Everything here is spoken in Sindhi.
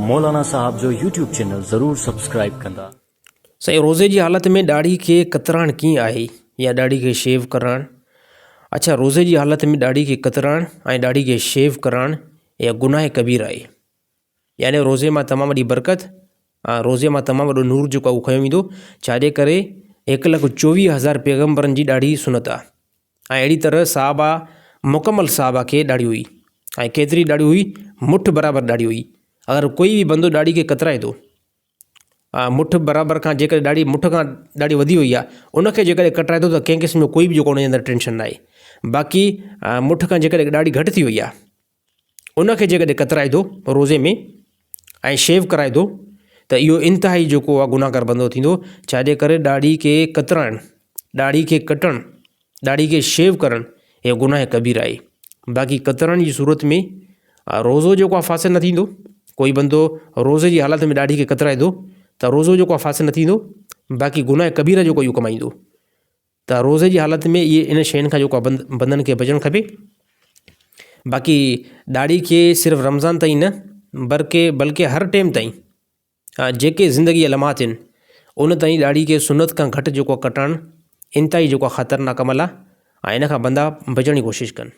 مولانا صاحب جو يوٽيوب چينل ضرور سبسڪرائيب ڪندا. سائين روزي جي حالت ۾ ڏاڙهي کي ڪترائڻ ڪيئن آهي يا ڏاڙهي کي شيو ڪرائڻ اڇا روزي جي حالت ۾ ڏاڙهي کي ڪترائڻ ۽ ڏاڙهي کي شيو ڪرائڻ اها گناهه ڪبير آهي يعني روزي مان تمام وڏي برڪت ۽ روزي مان تمام وڏو نور جيڪو آهي اهو کنيو ويندو ڇاجي ڪري هڪ لک 24 هزار پيغمبرن جي ڏاڙهي سنت آهي ۽ اهڙي طرح صحابه مڪمل صحابه کي ڏاڙهي هئي ۽ ڪيتري ڏاڙهي هئي مٺ برابر ڏاڙهي هئي اگر ڪوئي به بندو ڏاڙهي کي ڪترائي ٿو مٺ برابر کان جيڪڏهن ڏاڙهي مٺ کان ڏاڙهي وڌي وئي آهي ان کي جيڪڏهن ڪٽرائي ٿو ته ڪنهن قسم جو ڪوئي به جيڪو ان جي اندر ٽينشن ناهي باقي مٺ کان جيڪڏهن ڏاڙهي گهٽ ٿي وئي آهي ان کي جيڪڏهن ڪترائي ٿو روزي ۾ ۽ شيو ڪرائي ٿو ته اهو انتهائي جيڪو آهي گناهگار بندو ٿيندو ڇاجي ڪري ڏاڙهي کي ڪترائڻ ڏاڙهي کي ڪٽڻ ڏاڙهي کي شيو ڪرڻ اهو گناهه ڪبير آهي باقي ڪترڻ جي صورت ۾ روزو جيڪو آهي فاسد نه ٿيندو ڪوئي بندو روزي جي حالت ۾ ڏاڙهي کي ڪترائي ٿو ته روزو جيڪو آهي فاسد نه ٿيندو باقي گناهه ڪبيره جيڪو اهو ڪمائيندو ته روزي جي حالت ۾ اهي ان شين کان جيڪو بند بندن کي بچڻ کپي باقي ڏاڙهي کي صرف رمضان تائين نه بلڪه بلڪه هر ٽيم تائين جيڪي زندگي جا لمحات آهن ان تائين ڏاڙهي کي سنت کان گهٽ جيڪو آهي ڪٽائڻ انتهائي جيڪو آهي خطرناڪ عمل آهي ۽ ان کان بندا بچڻ جي ڪوشش ڪن.